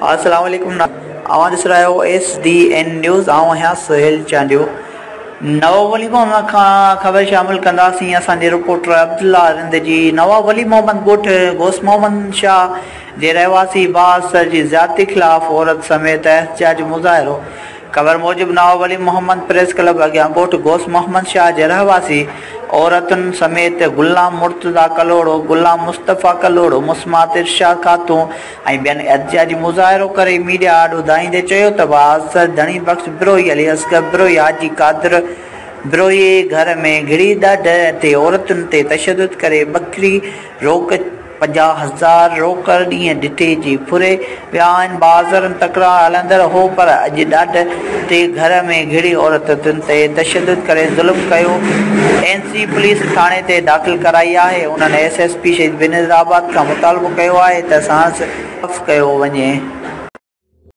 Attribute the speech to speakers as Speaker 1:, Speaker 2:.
Speaker 1: السلام عليڪم اوهان ڏسي رهيا آهيو ايس ڊي اين نيوز آئون آهيان سهيل چانڊيو نواب ولي محمد کان خبر شامل ڪنداسين اسان جي رپورٽر عبدالله رند جي نواب ولي محمد ڳوٺ غوث محمد شاهه جي رهواسي بااثر جي زيادتي خلاف عورت سميت احتجاجي مظاهرو خبر موجب نواب ولي محمد پريس ڪلب اڳيان ڳوٺ غوث محمد شاهه جي رهواسي عورتن سميت غلام مرتضيٰ ڪلهوڙو، غلام مصطفيٰ ڪلهوڙو، مسمات ارشاد خاتون ۽ ٻين احتجاجي مظاهرو ڪري ميڊيا آڏو دانهيندي چيو ته بااثر ڌڻي بخش بروهي، علي اصغر بروهي، حاجي قادر بروهي گهر ۾ گهڙي ڏاڍ تي عورتن تي تشدد ڪري ٻڪري روڪ 50 هزار روڪڙ ڏينهن ڏٺي جي ڦري ويا آهن. بااثرن تڪرار هلندڙ هو پر اڄ ڏاڍ تي گهر ۾ گهڙي عورتن تي تشدد ڪري ظلم ڪيو. اين سي پوليس ٿاڻي تي داخل ڪرائي آهي. انهن ايس ايس پي شهيد بينظير آباد کان مطالبو ڪيو آهي ته ساڻس انصاف ڪيو وڃي.